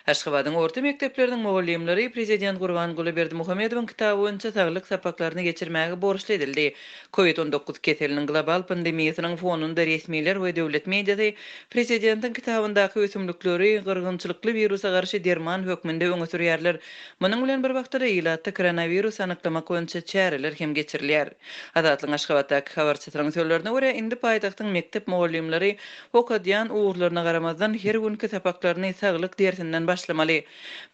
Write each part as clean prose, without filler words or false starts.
Aşgabadyň orta mekdepleriniň mugallymlary prezident Gurbanguly Berdimuhamedowyň kitaby boýunça saglyk sapaklaryny geçirmäge borçly edildi. Covid 19 keseliniň global pandemiýasynyň fonunda resmiler we döwlet mediasy prezidentiň kitabyndaky ösümlikleri gyrgynçylykly wirusa garşy derman hökmünde öňe sürýärler. Munuň bilen bir wagtda-da ilatda koronawirusy anyklamak boýunça çäreler hem geçirilýär. Azatlygyň Aşgabatdaky habarçysynyň sözlerine görä, indi paýtagtyň mekdep mugallymlary okadýan ugurlaryna garamazdan, her günki sapaklaryny saglyk dersinden başlamaly.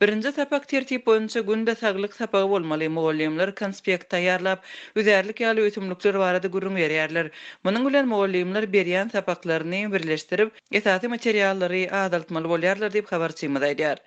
Birinji sapak tertip boýunça günde saglyk sapagy bolmaly. Mugallymlar konspekt taýýarlap, üzärlik ýaly ösümlikler barada gürrüň berýärler. Munuň bilen mugallymlar berýän sapaklaryny birleşdirip, esasy materiallary azaltmaly bolýarlar diýip, habarçymyz aýdýar.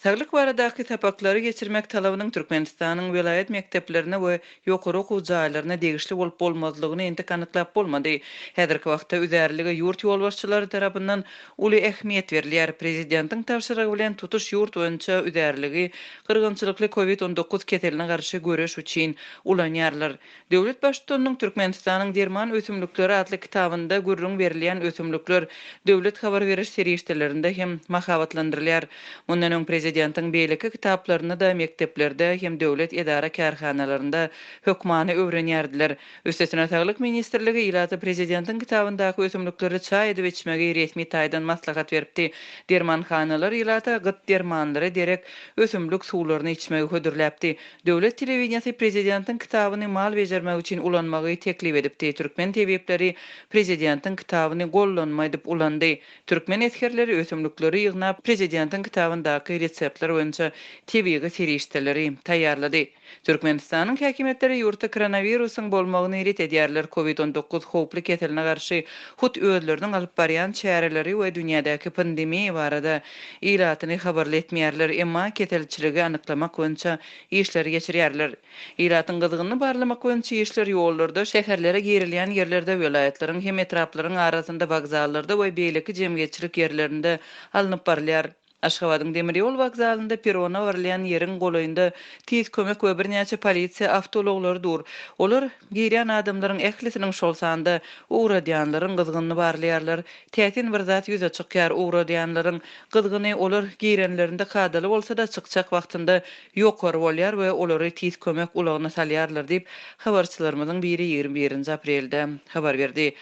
Saglyk baradaky sapaklary geçirmek talabynyň Türkmenistanyň welaýat mekdeplerine we ýokary okuw jaýlaryna degişli bolup-bolmazlygyny entek anyklap bolmady. Häzirki wagtda üzärlige ýurt ýolbaşçylary tarapyndan uly ähmiýet berilýär. Prezidentiň tabşyrygy bilen tutuş ýurt boýunça üzärligi gyrgynçylykly Covid 19 keseline garşy göreş üçin ulanýarlar. Döwlet Baştutanynyň Türkmenistanyň derman ösümlikleri atly kitabynda gürrüň berilýän ösümlikler döwlet habar beriş serişdelerinde hem mahabatlandyrylýar. Mundan öň prezidentiň beýleki kitaplaryny-da mekdeplerde hem döwlet edara-kärhanalarynda hökmany öwrenýärdiler. Üstesine Saglyk ministrligi ilata prezidentiň kitabyndaky ösümlikleri çaý edip içmegi resmi taýdan maslahat beripdi. Dermanhanalar ilata gyt dermanlara derek ösümlik suwlaryny içmegi hödürläpdi. Döwlet telewideniýesi prezidentiň kitabyny mal bejermek üçin ulanmagy teklip edipdi. Türkmen tebipleri prezidentiň kitabyny gollanma edip ulandy. Türkmen esgerleri ösümlikleri ýygnap, prezidentiň kitabyndaky reseptler boýunça tebigy serişdeleri taýýarlady. Türkmenistanyň häkimiýetleri ýurtda koronawirusyň bolmagyny ret edýärler, Covid 19 howply keseline garşy hut özleriniň alyp barýan çäreleri we dünýädäki pandemiýa barada ilatyny habarly etmeýärler, emma keselçiligi anyklamak boýunça işleri geçirýärler. Ilatyň gyzgynyny barlamak boýunça işler ýollarda, şäherlere girilýän ýerlerde, welaýatlaryň hem etraplaryň arasynda, wokzallarda we beýleki jemgyýetçilik ýerlerinde alnyp barylýar. Aşgabadyň demir ýol wokzalynda perrona barylýan ýeriň golaýynda tiz kömek we birnäçe polisiýa awtoulaglary dur. Olar girýän adamlaryň ählisiniň, şol sanda ugradýanlaryň gyzgynyny barlaýarlar. Täsin bir zat ýüze çykýar, ugradýanlaryň gyzgyny olar girenlerinde kadaly bolsa-da, çykjak wagtynda ýokary bolýar we olary tiz kömek ulagyna salýarlar diýip, habarçylarymyzyň biri 21 nji aprelde habar berdi.